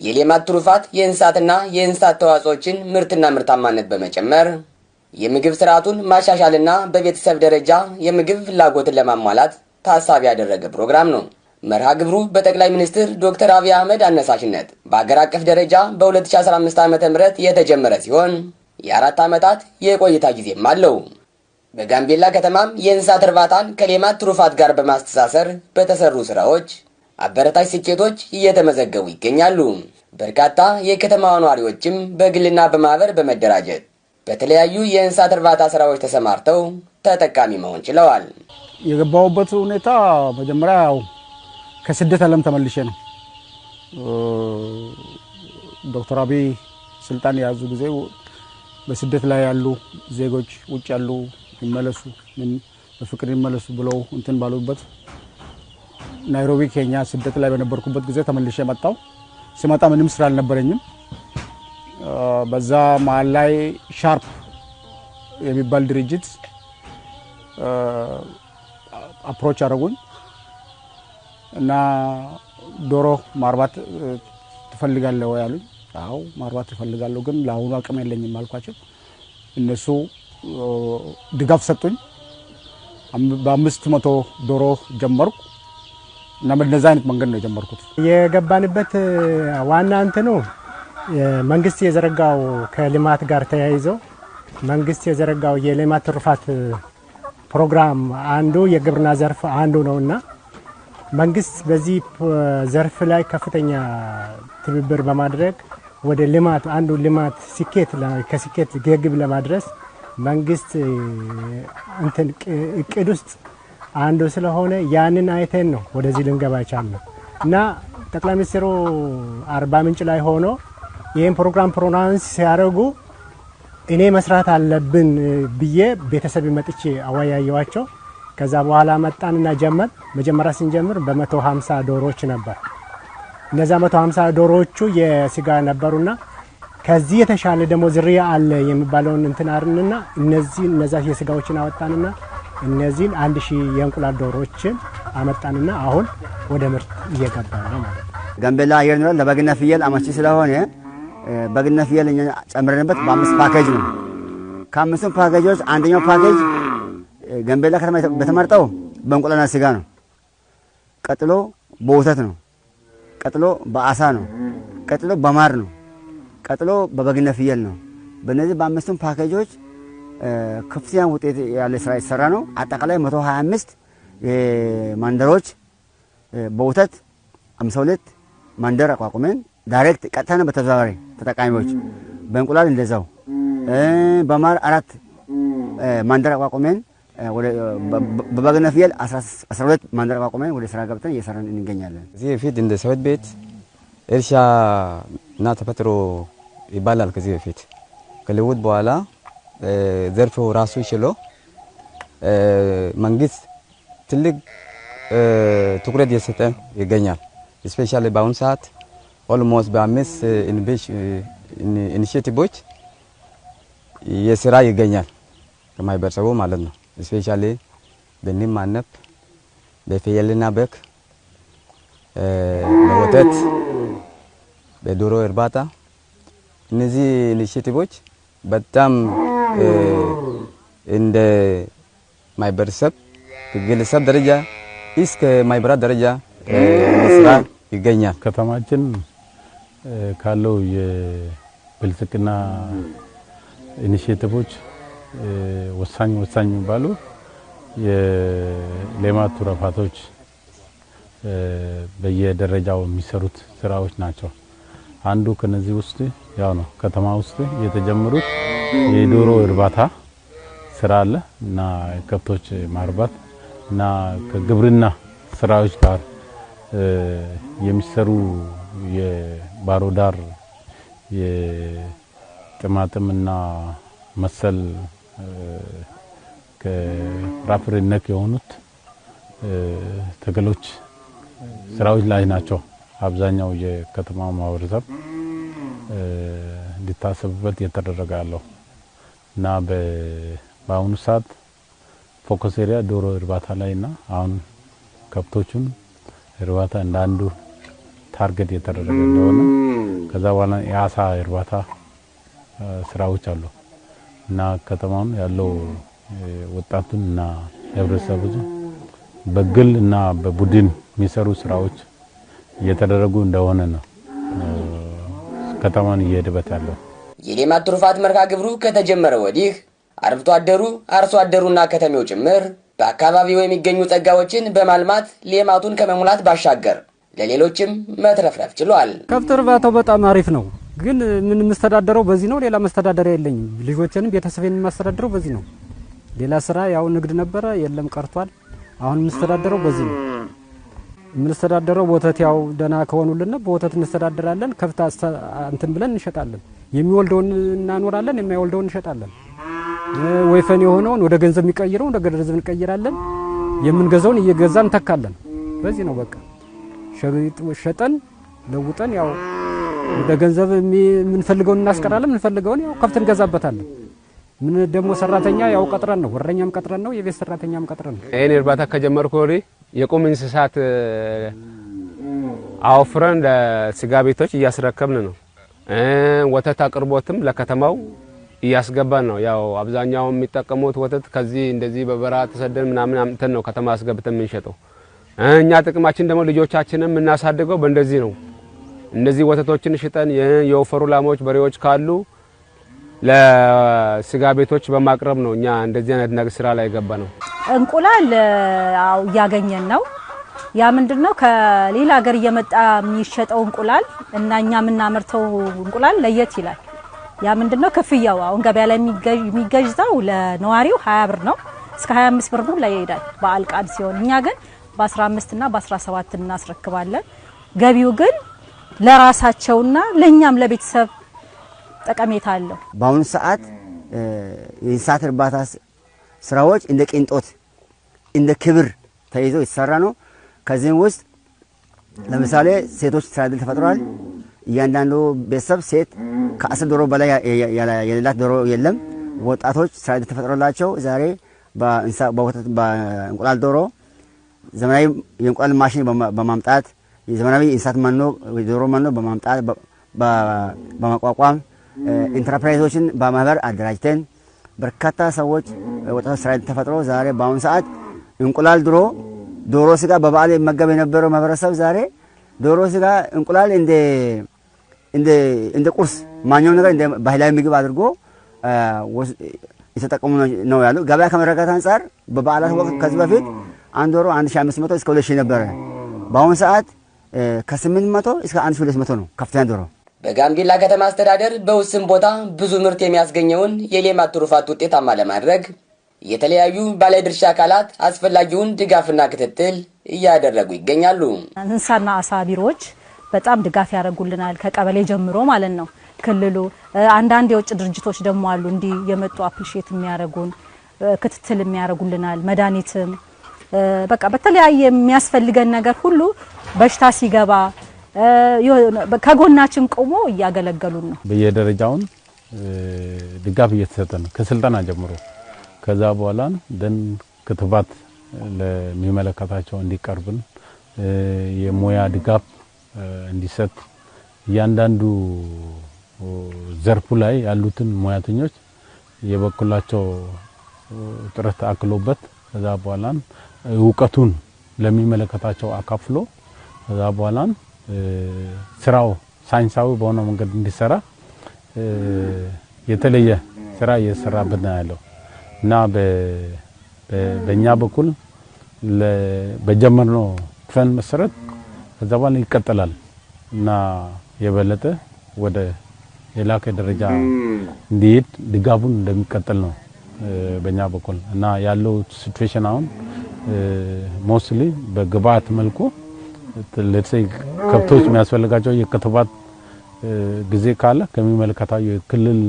የሌማት ትሩፋት የእንስሳትና የእንስሳት ተዋጽኦችን ምርትና ምርታማነት በመጨመር የምግብ ስርዓቱን ማሻሻልና በቤተሰብ ደረጃ የምግብ ፍላጎትን ለማሟላት ታሳቢ ያደረገ ፕሮግራም ነው። መርሃ ግብሩ በጠቅላይ ሚኒስትር ዶክተር አብይ አህመድ አነሳሽነት በአገር አቀፍ ደረጃ በ2015 ዓ.ም የተጀመረ ሲሆን የ4 ዓመታት የቆይታ ጊዜም አለው። በጋምቤላ ከተማም የእንስሳት እርባታን ከሌማት ትሩፋት ጋር በማስተሳሰር በተሰሩ ስራዎች አበረታች ስኬቶች እየተመዘገቡ ይገኛሉ። በርካታ የከተማዋ ነዋሪዎችም በግልና በማህበር በመደራጀት በተለያዩ የእንስሳት እርባታ ስራዎች ተሰማርተው ተጠቃሚ መሆን ችለዋል። የገባሁበት ሁኔታ መጀመሪያ ያው ከስደት ዓለም ተመልሼ ነው። ዶክተር አብይ ስልጣን የያዙ ጊዜ በስደት ላይ ያሉ ዜጎች ውጭ ያሉ ይመለሱ፣ በፍቅር ይመለሱ ብለው እንትን ባሉበት ናይሮቢ ኬንያ ስደት ላይ በነበርኩበት ጊዜ ተመልሼ መጣሁ። ስመጣ ምንም ስራ አልነበረኝም። በዛ መሀል ላይ ሻርፕ የሚባል ድርጅት approach አደረጉኝ እና ዶሮ ማርባት ትፈልጋለህ ወይ አሉኝ። አዎ፣ ማርባት እፈልጋለሁ፣ ግን ለአሁኑ አቅም የለኝም አልኳቸው። እነሱ ድጋፍ ሰጡኝ። በ500 ዶሮ ጀመርኩ እና በእንደዛ አይነት መንገድ ነው የጀመርኩት። የገባንበት ዋና እንትኑ መንግስት የዘረጋው ከልማት ጋር ተያይዞ መንግስት የዘረጋው የሌማት ትሩፋት ፕሮግራም አንዱ የግብርና ዘርፍ አንዱ ነውና መንግስት በዚህ ዘርፍ ላይ ከፍተኛ ትብብር በማድረግ ወደ ልማት አንዱ ልማት ስኬት ከስኬት ግብ ለማድረስ መንግስት እንትን እቅድ ውስጥ አንዱ ስለሆነ ያንን አይተን ነው ወደዚህ ልንገባ የቻልነው። እና ጠቅላይ ሚኒስትሩ አርባ ምንጭ ላይ ሆኖ ይህን ፕሮግራም pronounce ሲያደርጉ እኔ መስራት አለብን ብዬ ቤተሰብ መጥቼ አወያየዋቸው። ከዛ በኋላ መጣንና ጀመር። መጀመሪያ ስንጀምር በ150 ዶሮዎች ነበር። እነዛ 150 ዶሮዎቹ የስጋ ነበሩና ከዚህ የተሻለ ደግሞ ዝርያ አለ የሚባለውን እንትን አርንና እነዚህ እነዛ የስጋዎችን አወጣንና እነዚህን 1000 የእንቁላል ዶሮዎችን አመጣንና አሁን ወደ ምርት እየገባ ነው ማለት ነው። ጋምቤላ አየር ንብረት ለበግና ፍየል አመቺ ስለሆነ በግና ፍየል እኛ ጨምረንበት በአምስት ፓኬጅ ነው። ከአምስቱም ፓኬጆች አንደኛው ፓኬጅ ጋምቤላ ከተማ በተመረጠው በእንቁላልና ስጋ ነው። ቀጥሎ በወተት ነው። ቀጥሎ በአሳ ነው። ቀጥሎ በማር ነው። ቀጥሎ በበግና ፍየል ነው። በእነዚህ በአምስቱም ፓኬጆች ከፍተኛ ውጤት ያለ ስራ የተሰራ ነው። አጠቃላይ 125 መንደሮች፣ በወተት 52 መንደር አቋቁመን direct ቀጥታና በተዘዋዋሪ ተጠቃሚዎች፣ በእንቁላል እንደዛው፣ በማር አራት መንደር አቋቁመን፣ በበግና ፍየል 12 መንደር አቋቁመን ወደ ስራ ገብተን እየሰራን እንገኛለን። ከዚህ በፊት እንደ ጽሕፈት ቤት እርሻ እና ተፈጥሮ ይባላል። ከዚህ በፊት ከለውጥ በኋላ ዘርፉ ራሱ ችሎ መንግስት ትልቅ ትኩረት እየሰጠ ይገኛል። Especially በአሁኑ ሰዓት almost በአምስት initiative ኦች እየሰራ ይገኛል ከማህበረሰቡ ማለት ነው። Especially በንብ ማነብ፣ በፍየልና በግ፣ በወተት፣ በዶሮ እርባታ እነዚህ initiative ኦች በጣም እንደ ማህበረሰብ ከግለሰብ ደረጃ እስከ ማህበራት ደረጃ ስራ ይገኛል። ከተማችን ካለው የብልጽግና initiative ኦች ወሳኝ ወሳኝ የሚባሉ የሌማት ትሩፋቶች በየደረጃው የሚሰሩት ስራዎች ናቸው። አንዱ ከነዚህ ውስጥ ያው ነው ከተማ ውስጥ የተጀመሩት የዶሮ እርባታ ስራ አለ እና ከብቶች ማርባት እና ከግብርና ስራዎች ጋር የሚሰሩ የባሮ ዳር የጥማጥምና መሰል ከፍራፍሬ ነክ የሆኑት ተክሎች ስራዎች ላይ ናቸው። አብዛኛው የከተማው ማህበረሰብ እንዲታሰብበት እየተደረገ ያለው እና በአሁኑ ሰዓት focus area ዶሮ እርባታ ላይ እና አሁን ከብቶቹን እርባታ እንደ አንዱ target የተደረገ እንደሆነ፣ ከዛ በኋላ የአሳ እርባታ ስራዎች አሉ እና ከተማውን ያለው ወጣቱን እና ህብረተሰቡ በግል እና በቡድን የሚሰሩ ስራዎች እየተደረጉ እንደሆነ ነው ከተማውን እየሄደበት ያለው። የሌማት ትሩፋት መርሃ ግብሩ ከተጀመረ ወዲህ አርብቶ አደሩ፣ አርሶ አደሩና ከተሜው ጭምር በአካባቢው የሚገኙ ጸጋዎችን በማልማት ሌማቱን ከመሙላት ባሻገር ለሌሎችም መትረፍረፍ ችሏል። ከብት እርባታው በጣም አሪፍ ነው፣ ግን ምን የምስተዳደረው በዚህ ነው። ሌላ መስተዳደሪያ የለኝም። ልጆችንም ቤተሰቤን የማስተዳድረው በዚህ ነው። ሌላ ስራ ያው ንግድ ነበረ፣ የለም ቀርቷል። አሁን የምስተዳደረው በዚህ ነው። የምንስተዳደረው ወተት ያው ደህና ከሆኑልን በወተት እንስተዳደራለን። ከብት እንትን ብለን እንሸጣለን። የሚወልደውን እናኖራለን፣ የማይወልደውን እንሸጣለን። ወይፈን የሆነውን ወደ ገንዘብ የሚቀይረውን ወደ ገንዘብ እንቀይራለን። የምንገዛውን እየገዛን እንተካለን። በዚህ ነው በቃ ሸጠን ለውጠን ያው ወደ ገንዘብ የምንፈልገውን እናስቀራለን፣ የምንፈልገውን ያው ከብት እንገዛበታለን። ምን ደግሞ ሰራተኛ ያው ቀጥረን ነው፣ ወረኛም ቀጥረን ነው፣ የቤት ሰራተኛም ቀጥረን ነው። ይሄን እርባታ ከጀመርኩ ወዲህ የቁም እንስሳት አወፍረን ለስጋ ቤቶች እያስረከብን ነው። ወተት አቅርቦትም ለከተማው እያስገባን ነው። ያው አብዛኛው የሚጠቀሙት ወተት ከዚህ እንደዚህ በበረሃ ተሰደን ምናምን አምጥተን ነው ከተማ አስገብተን የምንሸጠው። እኛ ጥቅማችን ደግሞ ልጆቻችንን የምናሳድገው በእንደዚህ ነው። እነዚህ ወተቶችን ሽጠን የወፈሩ ላሞች፣ በሬዎች ካሉ ለስጋ ቤቶች በማቅረብ ነው እኛ እንደዚህ አይነት ነገር ስራ ላይ ገባ ነው። እንቁላል አው እያገኘን ነው። ያ ምንድነው ከሌላ ሀገር እየመጣ የሚሸጠው እንቁላል እና እኛ የምናመርተው እንቁላል ለየት ይላል። ያ ምንድነው ክፍያው አሁን ገበያ ላይ የሚገዛው ለነዋሪው 20 ብር ነው፣ እስከ 25 ብር ላይ ይሄዳል በዓል ቃል ሲሆን፣ እኛ ግን በ15 እና በ17 እናስረክባለን። ገቢው ግን ለራሳቸውና ለኛም ለቤተሰብ ጠቀሜታ አለው። በአሁኑ ሰዓት የእንስሳት እርባታ ስራዎች እንደ ቅንጦት እንደ ክብር ተይዞ የተሰራ ነው። ከዚህም ውስጥ ለምሳሌ ሴቶች ስራ ዕድል ተፈጥሯል። እያንዳንዱ ቤተሰብ ሴት ከ10 ዶሮ በላይ የሌላት ዶሮ የለም። ወጣቶች ስራ ዕድል ተፈጥሮላቸው ዛሬ በወተት በእንቁላል ዶሮ ዘመናዊ የእንቁላል ማሽን በማምጣት፣ የዘመናዊ የእንስሳት መኖ ዶሮ መኖ በማምጣት በማቋቋም፣ ኢንተርፕራይዞችን በማህበር አደራጅተን በርካታ ሰዎች ወጣቶች ስራ ተፈጥሮ ዛሬ በአሁኑ ሰዓት እንቁላል ድሮ ዶሮ ስጋ በበዓል ይመገብ የነበረው ማህበረሰብ ዛሬ ዶሮ ስጋ፣ እንቁላል እንደ እንደ እንደ ቁርስ ማንኛውም ነገር እንደ ባህላዊ ምግብ አድርጎ የተጠቀሙ ነው ያሉ። ገበያ ከመረጋጋት አንጻር በበዓላት ወቅት ከዚህ በፊት አንድ ዶሮ 1500 እስከ 2000 ነበረ። በአሁኑ ሰዓት ከ800 እስከ 1200 ነው ከፍተኛ ዶሮ። በጋምቤላ ከተማ አስተዳደር በውስን ቦታ ብዙ ምርት የሚያስገኘውን የሌማት ትሩፋት ውጤታማ ለማድረግ የተለያዩ ባለድርሻ አካላት አስፈላጊውን ድጋፍና ክትትል እያደረጉ ይገኛሉ። እንስሳና አሳ ቢሮዎች በጣም ድጋፍ ያደርጉልናል፣ ከቀበሌ ጀምሮ ማለት ነው። ክልሉ፣ አንዳንድ የውጭ ድርጅቶች ደግሞ አሉ እንዲህ የመጡ appreciate የሚያደርጉን፣ ክትትል የሚያደርጉልናል። መድኃኒትም በቃ በተለያየ የሚያስፈልገን ነገር ሁሉ በሽታ ሲገባ ከጎናችን ቆሞ እያገለገሉን ነው። በየደረጃውን ድጋፍ እየተሰጠ ነው ከስልጠና ጀምሮ። ከዛ በኋላ ደን ክትባት ለሚመለከታቸው እንዲቀርብን፣ የሙያ ድጋፍ እንዲሰጥ፣ እያንዳንዱ ዘርፉ ላይ ያሉትን ሙያተኞች የበኩላቸው ጥረት አክሎበት ከዛ በኋላ እውቀቱን ለሚመለከታቸው አካፍሎ ከዛ በኋላ ስራው ሳይንሳዊ በሆነ መንገድ እንዲሰራ የተለየ ስራ እየሰራበት ነው ያለው እና በእኛ በኩል በጀመርነው ፈን መሰረት ከዛ በኋላ ይቀጥላል እና የበለጠ ወደ የላከ ደረጃ እንዲሄድ ድጋፉን እንደሚቀጥል ነው በእኛ በኩል። እና ያለው situation አሁን mostly በግብአት መልኩ let's say ከብቶች የሚያስፈልጋቸው የክትባት ጊዜ ካለ ከሚመለከታቸው የክልል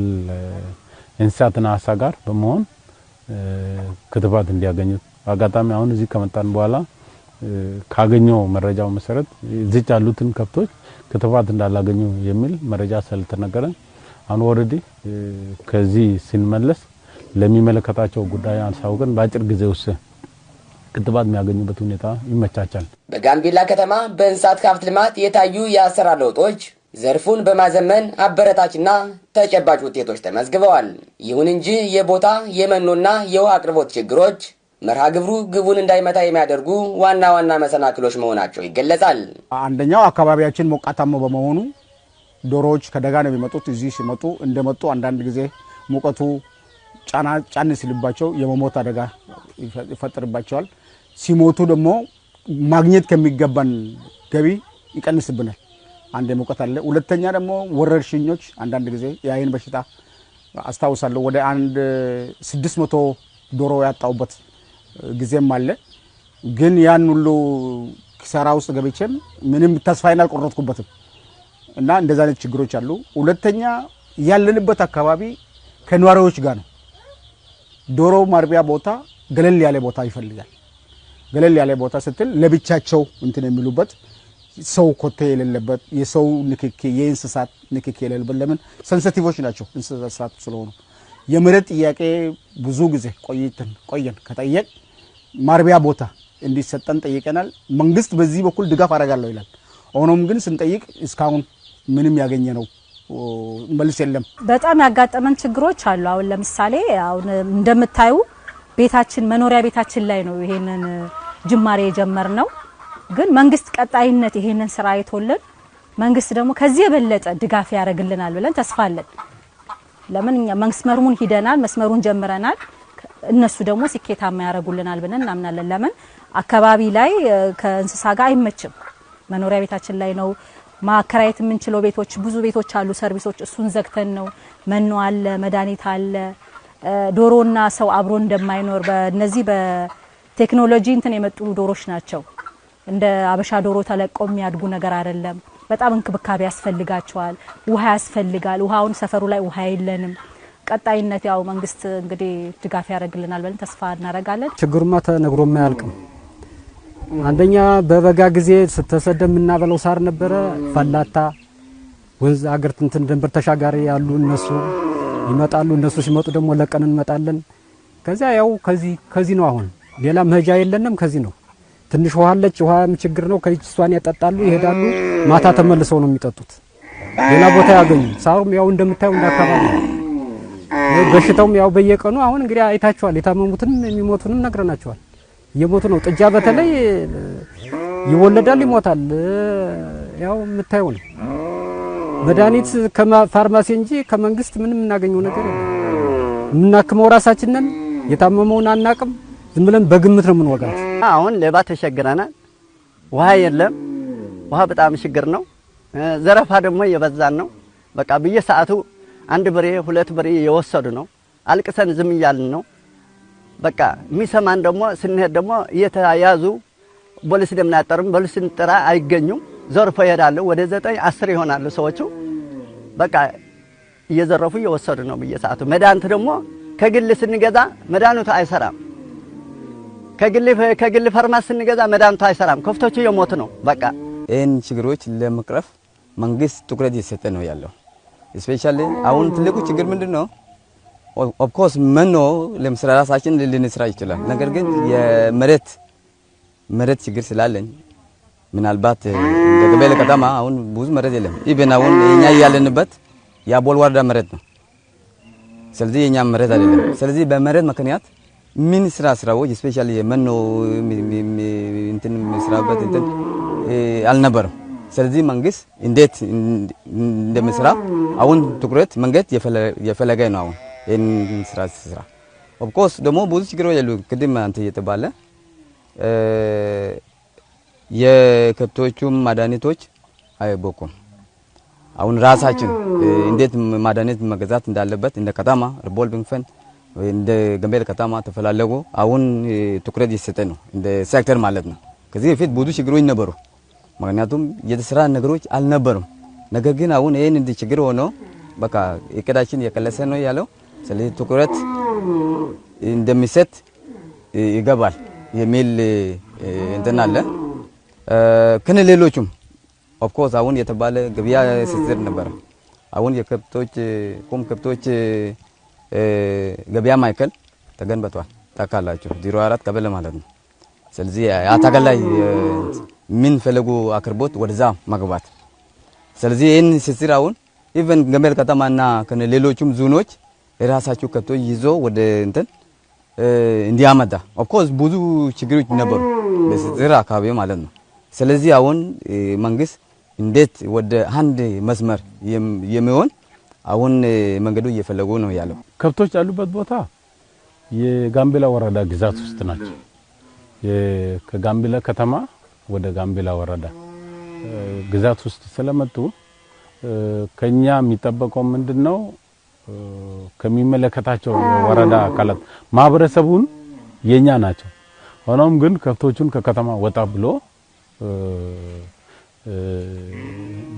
እንስሳትና አሳ ጋር በመሆን ክትባት እንዲያገኙት፣ አጋጣሚ አሁን እዚህ ከመጣን በኋላ ካገኘው መረጃው መሰረት እዚህ ያሉትን ከብቶች ክትባት እንዳላገኙ የሚል መረጃ ስለተነገረን አሁን already ከዚህ ስንመለስ ለሚመለከታቸው ጉዳይ አሳውቀን በአጭር ጊዜ ውስጥ ክትባት የሚያገኙበት ሁኔታ ይመቻቻል። በጋምቤላ ከተማ በእንስሳት ሀብት ልማት የታዩ የአሰራር ለውጦች ዘርፉን በማዘመን አበረታችና ተጨባጭ ውጤቶች ተመዝግበዋል። ይሁን እንጂ የቦታ፣ የመኖና የውሃ አቅርቦት ችግሮች መርሃ ግብሩ ግቡን እንዳይመታ የሚያደርጉ ዋና ዋና መሰናክሎች መሆናቸው ይገለጻል። አንደኛው አካባቢያችን ሞቃታማ በመሆኑ ዶሮዎች ከደጋ ነው የሚመጡት። እዚህ ሲመጡ እንደመጡ አንዳንድ ጊዜ ሙቀቱ ጫና ጫን ሲልባቸው የመሞት አደጋ ይፈጥርባቸዋል። ሲሞቱ ደግሞ ማግኘት ከሚገባን ገቢ ይቀንስብናል። አንድ የሙቀት አለ። ሁለተኛ ደግሞ ወረርሽኞች፣ አንዳንድ ጊዜ የአይን በሽታ አስታውሳለሁ። ወደ አንድ 600 ዶሮ ያጣሁበት ጊዜም አለ። ግን ያን ሁሉ ኪሳራ ውስጥ ገብቼም ምንም ተስፋዬን አልቆረጥኩበትም እና እንደዛ አይነት ችግሮች አሉ። ሁለተኛ ያለንበት አካባቢ ከነዋሪዎች ጋር ነው። ዶሮ ማርቢያ ቦታ ገለል ያለ ቦታ ይፈልጋል። ገለል ያለ ቦታ ስትል ለብቻቸው እንትን የሚሉበት፣ ሰው ኮቴ የሌለበት፣ የሰው ንክኪ፣ የእንስሳት ንክኪ የሌለበት። ለምን? Sensitive ኦች ናቸው እንስሳት ስለሆኑ። የመሬት ጥያቄ ብዙ ጊዜ ቆይተን ቆየን ከጠየቅ ማርቢያ ቦታ እንዲሰጠን ጠይቀናል። መንግስት በዚህ በኩል ድጋፍ አደርጋለሁ ይላል። ሆኖም ግን ስንጠይቅ እስካሁን ምንም ያገኘነው መልስ የለም። በጣም ያጋጠመን ችግሮች አሉ። አሁን ለምሳሌ አሁን እንደምታዩ ቤታችን፣ መኖሪያ ቤታችን ላይ ነው ይሄንን ጅማሬ የጀመርነው። ግን መንግስት ቀጣይነት ይሄንን ስራ አይቶልን መንግስት ደግሞ ከዚህ የበለጠ ድጋፍ ያደርግልናል ብለን ተስፋ አለን። ለምን? እኛ መስመሩን ሂደናል፣ መስመሩን ጀምረናል። እነሱ ደግሞ ስኬታማ ያደርጉልናል ብለን እናምናለን። ለምን? አካባቢ ላይ ከእንስሳ ጋር አይመችም። መኖሪያ ቤታችን ላይ ነው። ማከራየት የምንችለው ቤቶች ብዙ ቤቶች አሉ፣ ሰርቪሶች፣ እሱን ዘግተን ነው። መኖ አለ፣ መድኃኒት አለ። ዶሮና ሰው አብሮ እንደማይኖር፣ በእነዚህ በቴክኖሎጂ እንትን የመጡ ዶሮች ናቸው። እንደ አበሻ ዶሮ ተለቀው የሚያድጉ ነገር አይደለም። በጣም እንክብካቤ ያስፈልጋቸዋል። ውሃ ያስፈልጋል። ውሃውን ሰፈሩ ላይ ውሃ የለንም። ቀጣይነት ያው መንግስት እንግዲህ ድጋፍ ያደርግልናል ብለን ተስፋ እናደርጋለን። ችግሩማ ተነግሮ የማያልቅም። አንደኛ በበጋ ጊዜ ስተሰደ የምናበለው ሳር ነበረ። ፈላታ ወንዝ አገር እንትን ድንበር ተሻጋሪ ያሉ እነሱ ይመጣሉ። እነሱ ሲመጡ ደግሞ ለቀን እንመጣለን። ከዚያ ያው ከዚህ ከዚህ ነው። አሁን ሌላ መሄጃ የለንም። ከዚህ ነው። ትንሽ ውሃ አለች። ውሃም ችግር ነው። ከእሷን ያጠጣሉ፣ ይሄዳሉ። ማታ ተመልሰው ነው የሚጠጡት። ሌላ ቦታ ያገኙ። ሳሩም ያው እንደምታየው እንዳካባቢ ነው። በሽታውም ያው በየቀኑ አሁን እንግዲህ አይታችኋል። የታመሙትንም የሚሞቱንም ነግረናቸዋል። እየሞቱ ነው። ጥጃ በተለይ ይወለዳል፣ ይሞታል። ያው የምታየው ነው። መድኃኒት ከፋርማሲ እንጂ ከመንግስት ምንም የምናገኘው ነገር የለም። የምናክመው ራሳችን ነን። የታመመውን አናቅም። ዝም ብለን በግምት ነው የምንወጋቸው። አሁን ሌባ ተቸግረናል። ውሃ የለም። ውሃ በጣም ችግር ነው። ዘረፋ ደግሞ እየበዛን ነው። በቃ በየሰዓቱ አንድ በሬ፣ ሁለት በሬ እየወሰዱ ነው። አልቅሰን ዝም እያልን ነው። በቃ የሚሰማን ደግሞ ስንሄድ ደግሞ እየተያዙ ፖሊስ ለምን አያጠሩም? ፖሊስ ስንጠራ አይገኙም። ዘርፎ ይሄዳሉ። ወደ 9 10 ይሆናሉ ሰዎቹ። በቃ እየዘረፉ እየወሰዱ ነው በየሰዓቱ። መድኃኒት ደግሞ ከግል ስንገዛ መድኃኒቱ አይሰራም። ከግል ፋርማሲ ስንገዛ መድኃኒቱ አይሰራም። ከብቶቹ የሞቱ ነው። በቃ ይህን ችግሮች ለመቅረፍ መንግስት ትኩረት እየሰጠ ነው ያለው። Especially አሁን ትልቁ ችግር ምንድን ነው? Of course መኖ ለምሳሌ ራሳችን ልንስራ ይችላል። ነገር ግን የመሬት መሬት ችግር ስላለኝ ምናልባት እንደ ጋምቤላ ከተማ አሁን ብዙ መሬት የለም። Even አሁን እኛ ያለንበት የአቦል ወረዳ መሬት ነው። ስለዚህ የኛ መሬት አይደለም። ስለዚህ በመሬት ምክንያት ምን ስራ ስራዎች especially የመኖ እንትን የሚሰራበት እንትን አልነበረም። ስለዚህ መንግስት እንዴት እንደሚሰራ አሁን ትኩረት መንገድ የፈለገ ነው። አሁን ይህን ስራ ስራ of course ደግሞ ብዙ ችግሮች ያሉ ቅድም አንተ እየተባለ የከብቶቹም መድኃኒቶች አይበቁም። አሁን ራሳችን እንዴት መድኃኒት መገዛት እንዳለበት እንደ ከተማ revolving fund እንደ ጋምቤላ ከተማ ተፈላለጉ አሁን ትኩረት እየሰጠ ነው እንደ ሴክተር ማለት ነው። ከዚህ በፊት ብዙ ችግሮች ነበሩ። ምክንያቱም የተሰራ ነገሮች አልነበሩም። ነገር ግን አሁን ይሄን እንደ ችግር ሆኖ በቃ እቅዳችን የቀለሰ ነው ያለው። ስለዚህ ትኩረት እንደሚሰጥ ይገባል የሚል እንትን አለ። ከነ ሌሎቹም of course አሁን የተባለ ገበያ ትስስር ነበረ። አሁን የከብቶች ቁም ከብቶች ገበያ ማዕከል ተገንብቷል። ታውቃላችሁ፣ 04 ቀበሌ ማለት ነው። ስለዚህ አጠቃላይ ምን ፈለጉ አቅርቦት ወደዛ መግባት። ስለዚህ ይህን ሲስር አሁን even ጋምቤላ ከተማና ከሌሎቹም ዞኖች የራሳቸው ከብቶች ይዞ ወደ እንትን እንዲያመጣ፣ of course ብዙ ችግሮች ነበሩ በስራ አካባቢ ማለት ነው። ስለዚህ አሁን መንግስት እንዴት ወደ አንድ መስመር የሚሆን አሁን መንገዱ እየፈለጉ ነው ያለው። ከብቶች ያሉበት ቦታ የጋምቤላ ወረዳ ግዛት ውስጥ ናቸው። ከጋምቤላ ከተማ ወደ ጋምቤላ ወረዳ ግዛት ውስጥ ስለመጡ ከኛ የሚጠበቀው ምንድነው? ከሚመለከታቸው ወረዳ አካላት ማህበረሰቡን የኛ ናቸው። ሆኖም ግን ከብቶቹን ከከተማ ወጣ ብሎ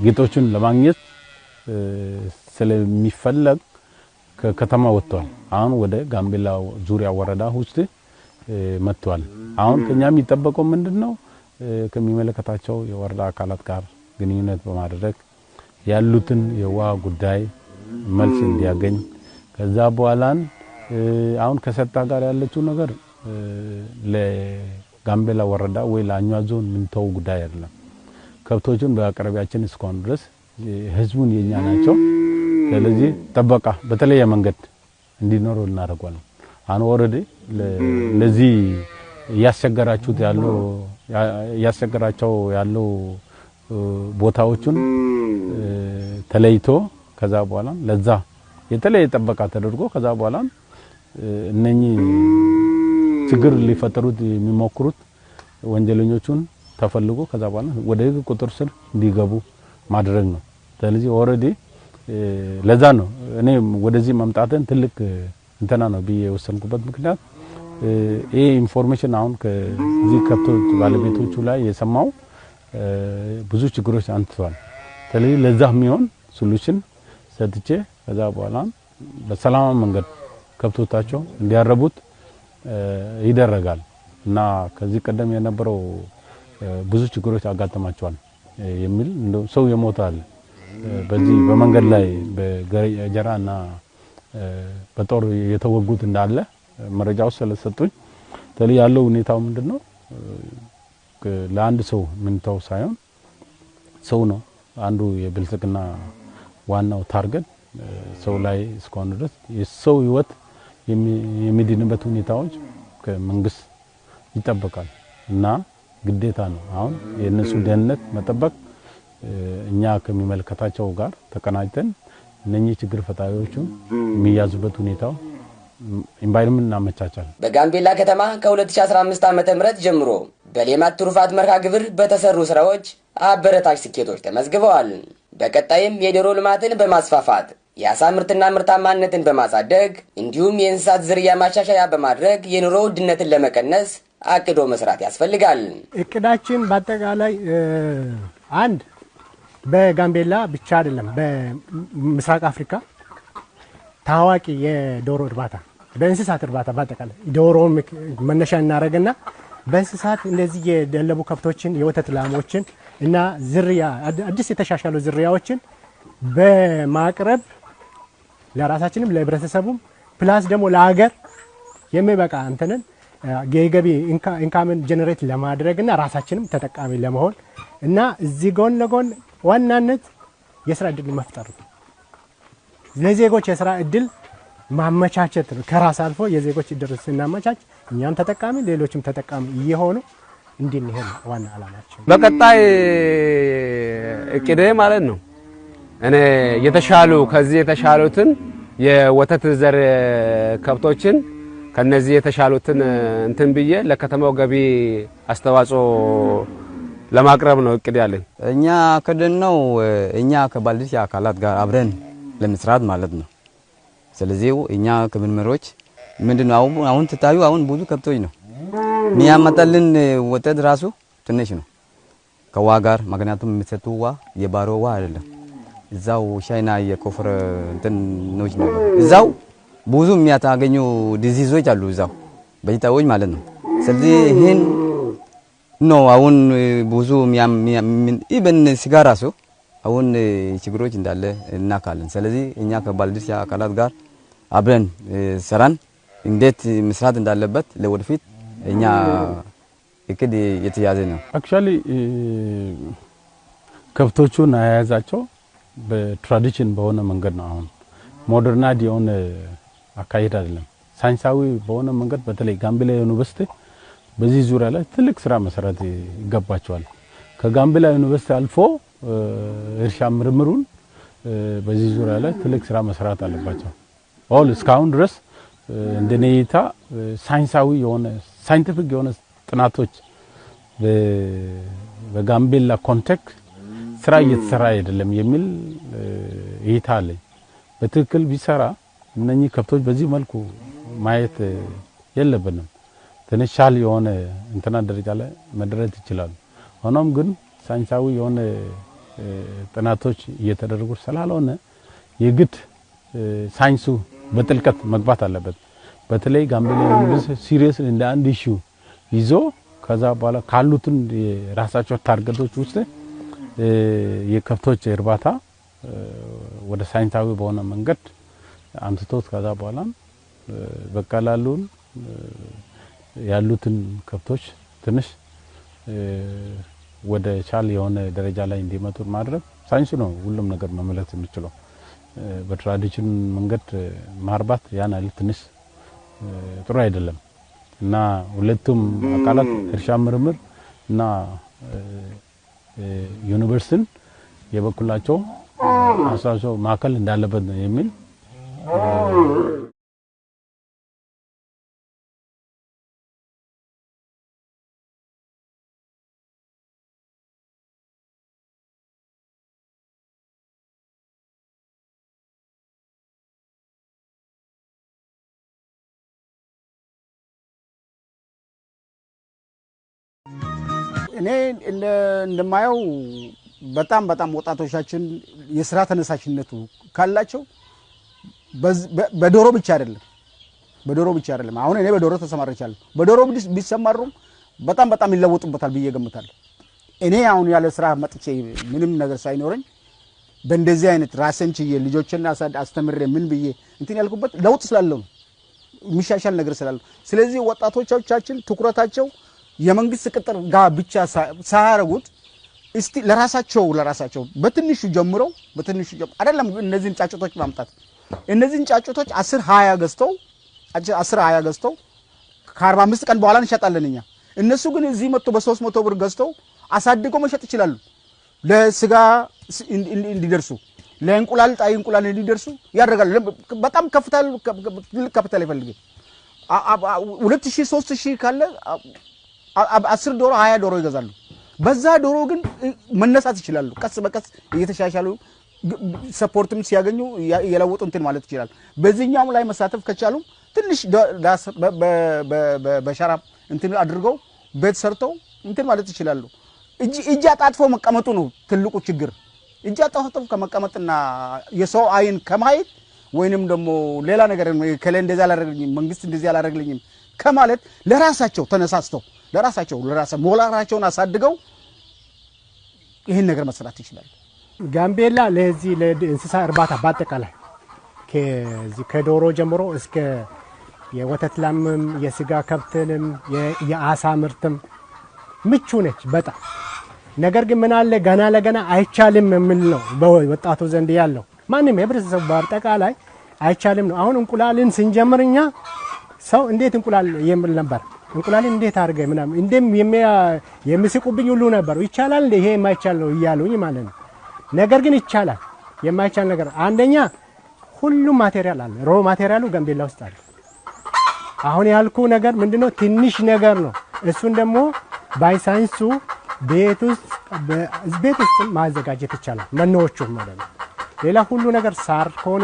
ግጦቹን ለማግኘት ስለሚፈለግ ከከተማ ወጥቷል። አሁን ወደ ጋምቤላ ዙሪያ ወረዳ ውስጥ መጥቷል። አሁን ከኛ የሚጠበቀው ምንድነው? ከሚመለከታቸው የወረዳ አካላት ጋር ግንኙነት በማድረግ ያሉትን የውሃ ጉዳይ መልስ እንዲያገኝ፣ ከዛ በኋላን አሁን ከሰጣ ጋር ያለችው ነገር ለጋምቤላ ወረዳ ወይ ለአኟ ዞን ምንተው ጉዳይ አይደለም። ከብቶቹን በአቅራቢያችን እስካሁን ድረስ ህዝቡን የኛ ናቸው። ስለዚህ ጥበቃ በተለየ መንገድ እንዲኖረው እናደርገዋለን። አሁን already ለዚህ እያስቸገራችሁት ያለው እያስቸገራቸው ያለው ቦታዎቹን ተለይቶ ከዛ በኋላ ለዛ የተለየ ጥበቃ ተደርጎ ከዛ በኋላ እነኚህ ችግር ሊፈጥሩት የሚሞክሩት ወንጀለኞቹን ተፈልጎ ከዛ በኋላ ወደ ህግ ቁጥጥር ስር እንዲገቡ ማድረግ ነው። ስለዚህ already ለዛ ነው እኔ ወደዚህ መምጣትን ትልቅ እንትና ነው ብዬ የወሰንኩበት ምክንያት፣ ይሄ information አሁን ከዚህ ከብቶች ባለቤቶቹ ላይ የሰማው ብዙ ችግሮች አንስተዋል። ስለዚህ ለዛ የሚሆን solution ሰጥቼ ከዛ በኋላ በሰላማዊ መንገድ ከብቶቻቸው እንዲያረቡት ይደረጋል እና ከዚህ ቀደም የነበረው ብዙ ችግሮች አጋጥማቸዋል የሚል እንደው ሰው የሞተ አለ። በዚህ በመንገድ ላይ በገጀራና በጦር የተወጉት እንዳለ መረጃው ስለሰጡኝ፣ ተለይ ያለው ሁኔታው ምንድነው? ለአንድ ሰው ምንተው ሳይሆን ሰው ነው አንዱ የብልጽግና ዋናው target። ሰው ላይ እስከሆነ ድረስ የሰው ህይወት የሚድንበት ሁኔታዎች ከመንግስት ይጠበቃል እና ግዴታ ነው። አሁን የእነሱ ደህንነት መጠበቅ እኛ ከሚመለከታቸው ጋር ተቀናጅተን እነኚህ ችግር ፈጣሪዎቹ የሚያዙበት ሁኔታው environment እናመቻቻለን። በጋምቤላ ከተማ ከ2015 ዓ.ም ጀምሮ በሌማት ትሩፋት መርሃ ግብር በተሰሩ ስራዎች አበረታች ስኬቶች ተመዝግበዋል። በቀጣይም የዶሮ ልማትን በማስፋፋት፣ የአሳ ምርትና ምርታማነትን በማሳደግ እንዲሁም የእንስሳት ዝርያ ማሻሻያ በማድረግ የኑሮ ውድነትን ለመቀነስ አቅዶ መስራት ያስፈልጋል። እቅዳችን በአጠቃላይ አንድ በጋምቤላ ብቻ አይደለም፣ በምስራቅ አፍሪካ ታዋቂ የዶሮ እርባታ፣ በእንስሳት እርባታ በአጠቃላይ ዶሮውን መነሻ እናደርግና በእንስሳት እንደዚህ የደለቡ ከብቶችን፣ የወተት ላሞችን እና ዝርያ አዲስ የተሻሻሉ ዝርያዎችን በማቅረብ ለራሳችንም ለህብረተሰቡም plus ደግሞ ለሀገር የሚበቃ እንትንን የገቢ income ን generate ለማድረግ እና ራሳችንም ተጠቃሚ ለመሆን እና እዚህ ጎን ለጎን ዋናነት የስራ እድል መፍጠር ነው። ለዜጎች የስራ እድል ማመቻቸት ነው። ከራስ አልፎ የዜጎች እድል ስናመቻች እኛም ተጠቃሚ ሌሎችም ተጠቃሚ እየሆኑ እንድንሄድ ነው ዋና ዓላማችን። በቀጣይ እቅዴ ማለት ነው እኔ የተሻሉ ከዚህ የተሻሉትን የወተት ዘር ከብቶችን ከነዚህ የተሻሉትን እንትን ብዬ ለከተማው ገቢ አስተዋጽኦ ለማቅረብ ነው እቅድ ያለኝ። እኛ ከደነው እኛ ከባለድርሻ አካላት ጋር አብረን ለመስራት ማለት ነው። ስለዚህ እኛ ከምርምሮች ምንድነው አሁን ትታዩ አሁን ብዙ ከብቶች ነው የሚያመጣልን፣ ወተት ራሱ ትንሽ ነው ከውሃ ጋር፣ ምክንያቱም የሚሰጡ ውሃ የባሮ ውሃ አይደለም። እዛው ቻይና የቆፈረ እንትኖች ነበር። እዛው ብዙ የሚያታገኙ disease ኦች አሉ፣ እዛው በሽታዎች ማለት ነው። ስለዚህ ይህን ነው አሁን ብዙ even ስጋ ራሱ አሁን ችግሮች እንዳለ እናውቃለን። ስለዚህ እኛ ከባለድርሻ አካላት ጋር አብረን ሰራን እንዴት መስራት እንዳለበት ለወደፊት እኛ እቅድ የተያዘ ነው። Actually ከብቶቹን አያያዛቸው በ tradition በሆነ መንገድ ነው። አሁን modernized የሆነ አካሄድ አይደለም። ሳይንሳዊ በሆነ መንገድ በተለይ ጋምቤላ ዩኒቨርሲቲ በዚህ ዙሪያ ላይ ትልቅ ስራ መሰራት ይገባቸዋል። ከጋምቤላ ዩኒቨርሲቲ አልፎ እርሻ ምርምሩን በዚህ ዙሪያ ላይ ትልቅ ስራ መስራት አለባቸው። All እስካሁን ድረስ እንደኔ እይታ ሳይንሳዊ የሆነ scientific የሆነ ጥናቶች በጋምቤላ context ስራ እየተሰራ አይደለም የሚል እይታ አለኝ። በትክክል ቢሰራ እነኚህ ከብቶች በዚህ መልኩ ማየት የለብንም። ትንሻል የሆነ እንትና ደረጃ ላይ መድረስ ይችላሉ። ሆኖም ግን ሳይንሳዊ የሆነ ጥናቶች እየተደረጉ ስላልሆነ የግድ ሳይንሱ በጥልቀት መግባት አለበት። በተለይ ጋምቤላ ዩኒቨርሲቲ serious እንደ አንድ issue ይዞ ከዛ በኋላ ካሉትን የራሳቸው target ኦች ውስጥ የከብቶች እርባታ ወደ ሳይንሳዊ በሆነ መንገድ አምጥቶት ከዛ በኋላ በቀላሉን ያሉትን ከብቶች ትንሽ ወደ ቻል የሆነ ደረጃ ላይ እንዲመጡ ማድረግ ሳይንሱ ነው ሁሉም ነገር መመለስ የሚችለው። በ tradition መንገድ ማርባት ያን ያህል ትንሽ ጥሩ አይደለም እና ሁለቱም አካላት እርሻ ምርምር እና ዩኒቨርሲቲን የበኩላቸው አስተዋጽኦ ማዕከል እንዳለበት ነው የሚል። እኔ እንደማየው በጣም በጣም ወጣቶቻችን የስራ ተነሳሽነቱ ካላቸው በዶሮ ብቻ አይደለም፣ በዶሮ ብቻ አይደለም። አሁን እኔ በዶሮ ተሰማርቻለሁ። በዶሮ ቢሰማሩም በጣም በጣም ይለወጡበታል ብዬ ገምታለሁ። እኔ አሁን ያለ ስራ መጥቼ ምንም ነገር ሳይኖረኝ በእንደዚህ አይነት ራሴን ችዬ ልጆችን አስተምሬ ምን ብዬ እንትን ያልኩበት ለውጥ ስላለው ነው፣ የሚሻሻል ነገር ስላለው። ስለዚህ ወጣቶቻችን ትኩረታቸው የመንግስት ቅጥር ጋር ብቻ ሳያረጉት እስቲ ለራሳቸው በትንሹ ጀምረው በትንሹ አይደለም እነዚህን ጫጩቶች ማምጣት፣ እነዚህን ጫጩቶች 10 20 ገዝተው 10 20 ገዝተው ከ45 ቀን በኋላ እንሸጣለን እኛ። እነሱ ግን እዚህ መጥቶ በ300 ብር ገዝተው አሳድገው መሸጥ ይችላሉ። ለስጋ እንዲደርሱ ለእንቁላል ጣይ እንቁላል እንዲደርሱ ያደርጋሉ። በጣም ካፒታል ትልቅ ካፒታል ይፈልጋል። 2000 3000 ካለ 10 ዶሮ 20 ዶሮ ይገዛሉ። በዛ ዶሮ ግን መነሳት ይችላሉ። ቀስ በቀስ እየተሻሻሉ support ም ሲያገኙ እየለወጡ እንትን ማለት ይችላል። በዚህኛውም ላይ መሳተፍ ከቻሉ ትንሽ በሸራ እንትን አድርገው ቤት ሰርተው እንትን ማለት ይችላሉ። እጅ አጣጥፎ መቀመጡ ነው ትልቁ ችግር። እጅ አጣጥፎ ከመቀመጥና የሰው አይን ከማየት ወይንም ደግሞ ሌላ ነገር ከለ እንደዚህ አላደረግልኝም መንግስት እንደዚህ አላደረግልኝም ከማለት ለራሳቸው ተነሳስተው ለራሳቸው ሞራላቸውን አሳድገው ይሄን ነገር መስራት ይችላል። ጋምቤላ ለዚህ ለእንስሳ እርባታ በአጠቃላይ ከዚህ ከዶሮ ጀምሮ እስከ የወተት ላምም የስጋ ከብትንም የአሳ ምርትም ምቹ ነች በጣም። ነገር ግን ምን አለ ገና ለገና አይቻልም የሚል ነው በወጣቱ ዘንድ ያለው ማንም የህብረተሰቡ በአጠቃላይ አይቻልም ነው። አሁን እንቁላልን ስንጀምርኛ ሰው እንዴት እንቁላል የሚል ነበር። እንቁላልን እንዴት አድርገህ ምናምን እንደም የሚስቁብኝ ሁሉ ነበሩ። ይቻላል ይሄ የማይቻል ነው እያሉኝ ማለት ነው። ነገር ግን ይቻላል። የማይቻል ነገር አንደኛ ሁሉም material አለ። Raw material ኡ ጋምቤላ ውስጥ አለ። አሁን ያልኩ ነገር ምንድነው? ትንሽ ነገር ነው። እሱን ደግሞ ባይሳይንሱ ቤት ውስጥ ማዘጋጀት ይቻላል። መኖዎቹ ማለት ነው። ሌላ ሁሉ ነገር ሳር ከሆነ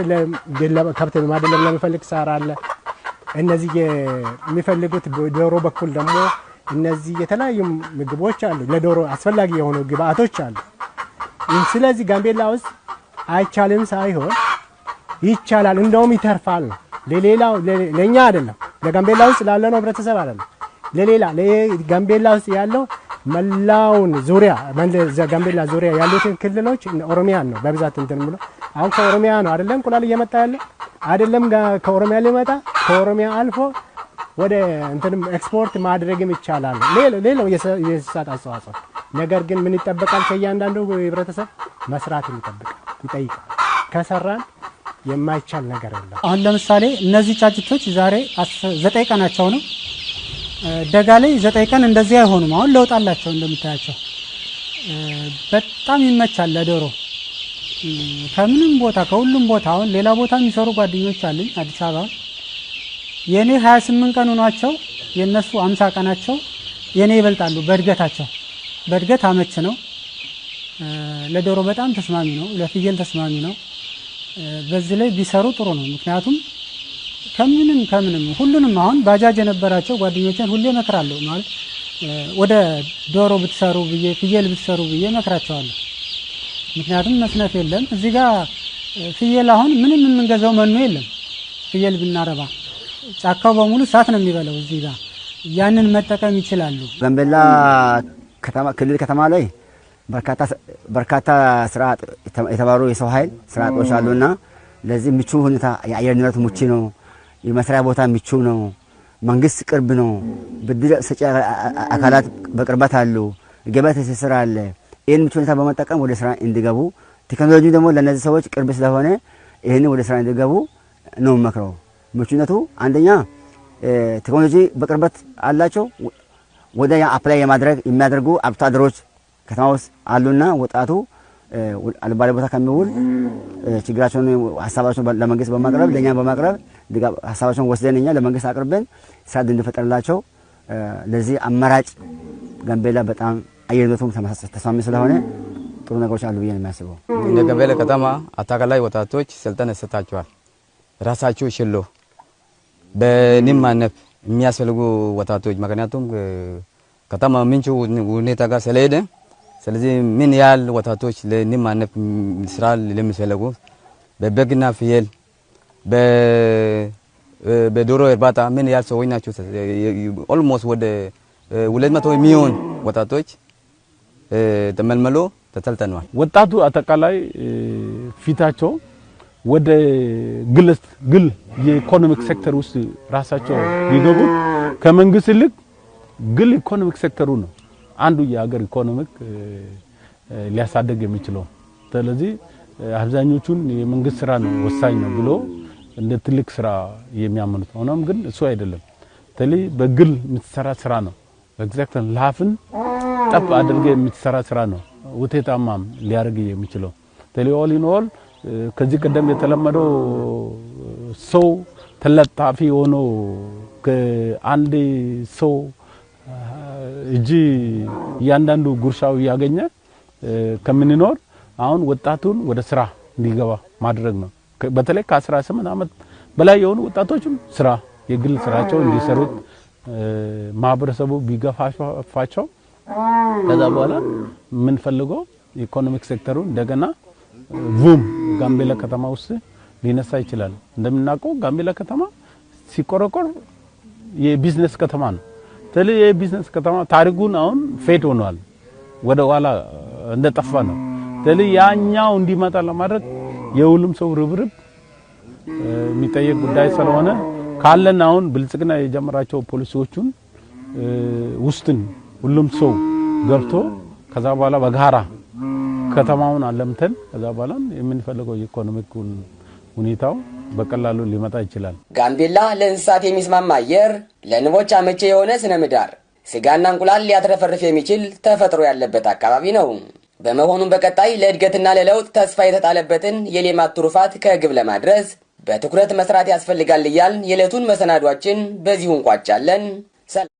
ለከብት ማደለብ ለሚፈልግ ሳር አለ። እነዚህ የሚፈልጉት ዶሮ በኩል ደግሞ እነዚህ የተለያዩ ምግቦች አሉ። ለዶሮ አስፈላጊ የሆኑ ግብአቶች አሉ። ስለዚህ ጋምቤላ ውስጥ አይቻልም ሳይሆን ይቻላል፣ እንደውም ይተርፋል ነው። ለሌላው ለኛ አይደለም፣ ለጋምቤላ ውስጥ ላለነው ህብረተሰብ አይደለም፣ ለሌላ ለጋምቤላ ውስጥ ያለው መላውን ዙሪያ ጋምቤላ ዙሪያ ያሉትን ክልሎች ኦሮሚያን ነው በብዛት እንትን ብሎ አሁን ከኦሮሚያ ነው አይደለም እንቁላል እየመጣ ያለ አይደለም። ከኦሮሚያ ሊመጣ ከኦሮሚያ አልፎ ወደ እንትንም ኤክስፖርት ማድረግም ይቻላል። ሌላው የእንስሳት አስተዋጽኦ ነገር ግን ምን ይጠበቃል? ከእያንዳንዱ ህብረተሰብ መስራት ይጠይቃል። ከሰራን የማይቻል ነገር የለም። አሁን ለምሳሌ እነዚህ ጫጭቶች ዛሬ 9 ቀናቸው ነው። ደጋ ላይ 9 ቀን እንደዚህ አይሆኑም። አሁን ለውጥ አላቸው እንደምታያቸው። በጣም ይመቻል ለዶሮ። ከምንም ቦታ ከሁሉም ቦታ አሁን ሌላ ቦታ የሚሰሩ ጓደኞች አሉኝ አዲስ አበባ። የኔ 28 ቀን ሆኗቸው የነሱ 50 ቀናቸው የኔ ይበልጣሉ በእድገታቸው። በእድገት አመች ነው። ለዶሮ በጣም ተስማሚ ነው፣ ለፍየል ተስማሚ ነው። በዚህ ላይ ቢሰሩ ጥሩ ነው። ምክንያቱም ከምንም ከምንም ሁሉንም አሁን ባጃጅ የነበራቸው ጓደኞቼን ሁሌ እመክራለሁ። ማለት ወደ ዶሮ ብትሰሩ ብዬ ፍየል ብትሰሩ ብዬ እመክራቸዋለሁ። ምክንያቱም መስነፍ የለም እዚህ ጋር። ፍየል አሁን ምንም የምንገዛው መኖ የለም። ፍየል ብናረባ ጫካው በሙሉ እሳት ነው የሚበላው። እዚህ ጋር ያንን መጠቀም ይችላሉ። ጋምቤላ ከተማ ክልል ከተማ ላይ በርካታ ስራ የተባሩ የሰው ኃይል ስራ አጦች አሉና ለዚህ ምቹ ሁኔታ የአየር ንብረቱ ምቹ ነው። የመስሪያ ቦታ ምቹ ነው። መንግስት ቅርብ ነው። ብድር ሰጪ አካላት በቅርበት አሉ። ገበያ ትስስር አለ። ይህን ምቹ ሁኔታ በመጠቀም ወደ ስራ እንዲገቡ፣ ቴክኖሎጂ ደግሞ ለእነዚህ ሰዎች ቅርብ ስለሆነ ይህን ወደ ስራ እንዲገቡ ነው መክረው። ምቹነቱ አንደኛ ቴክኖሎጂ በቅርበት አላቸው። ወደ apply የማድረግ የሚያደርጉ አርብቶ አደሮች ከተማ ውስጥ አሉና ወጣቱ አልባሌ ቦታ ከሚውል ችግራቸውን ሀሳባቸውን ለመንግስት በማቅረብ፣ ለእኛ በማቅረብ፣ ሀሳባቸውን ወስደን እኛ ለመንግስት አቅርበን ስራ እንዲፈጠርላቸው ለዚህ አማራጭ ጋምቤላ በጣም አየር ንብረቱም ተስማሚ ስለሆነ ጥሩ ነገሮች አሉ ብዬ ነው የሚያስበው። እንደ ጋምቤላ ከተማ አጠቃላይ ወጣቶች ስልጠና ይሰጣቸዋል። ራሳቸው ችሎ በንብ ማነብ የሚያስፈልጉ ወጣቶች፣ ምክንያቱም ከተማ ምንቹ ሁኔታ ጋር ስለሄደ፣ ስለዚህ ምን ያህል ወጣቶች ለንብ ማነብ ስራ ለሚፈልጉ፣ በበግና ፍየል፣ በዶሮ እርባታ ምን ያህል ሰዎች ናቸው? Almost ወደ 200 የሚሆን ወጣቶች ተመልምሎ ተሰልጥነዋል። ወጣቱ አጠቃላይ ፊታቸው ወደ ግል የ economic sector ውስጥ ራሳቸው ቢገቡ፣ ከመንግስት ይልቅ ግል economic sector ኡ ነው አንዱ የሀገር economic ሊያሳድግ የሚችለው። ስለዚህ አብዛኞቹን የመንግስት ስራ ነው ወሳኝ ነው ብሎ እንደ ትልቅ ስራ የሚያምኑት። ሆኖም ግን እሱ አይደለም። በተለይ በግል የምትሰራ ስራ ነው። Exact ላብህን ጠብ አድርገህ የምትሰራ ስራ ነው ውጤታማም ሊያደርግ የሚችለው። በተለይ all in all ከዚህ ቀደም የተለመደው ሰው ተለጣፊ ሆኖ ከአንድ ሰው እጅ እያንዳንዱ ጉርሻው እያገኘ ከምንኖር አሁን ወጣቱን ወደ ስራ እንዲገባ ማድረግ ነው። በተለይ ከ18 ዓመት በላይ የሆኑ ወጣቶችም ስራ የግል ስራቸው እንዲሰሩት ማህበረሰቡ ቢገፋፋቸው ከዛ በኋላ የምንፈልገው economic sector ኡ እንደገና boom ጋምቤላ ከተማ ውስጥ ሊነሳ ይችላል። እንደምናውቀው ጋምቤላ ከተማ ሲቆረቆር የቢዝነስ ከተማ ነው። ስለዚህ የቢዝነስ ከተማ ታሪኩን አሁን fade ሆኗል፣ ወደ ኋላ እንደጠፋ ነው። ስለዚህ ያኛው እንዲመጣ ለማድረግ የሁሉም ሰው ርብርብ የሚጠየቅ ጉዳይ ስለሆነ ካለን አሁን ብልጽግና የጀመራቸው ፖሊሲዎቹን ውስጥን ሁሉም ሰው ገብቶ ከዛ በኋላ በጋራ ከተማውን አለምተን ከዛ በኋላ የምንፈልገው የ economic ሁኔታው በቀላሉ ሊመጣ ይችላል። ጋምቤላ ለእንስሳት የሚስማማ አየር፣ ለንቦች አመቺ የሆነ ስነ ምህዳር፣ ስጋና እንቁላል ሊያትረፈርፍ የሚችል ተፈጥሮ ያለበት አካባቢ ነው። በመሆኑም በቀጣይ ለእድገትና ለለውጥ ተስፋ የተጣለበትን የሌማት ትሩፋት ከግብ ለማድረስ በትኩረት መስራት ያስፈልጋል እያልን የዕለቱን መሰናዷችን በዚሁ እንቋጫለን። ሰላም።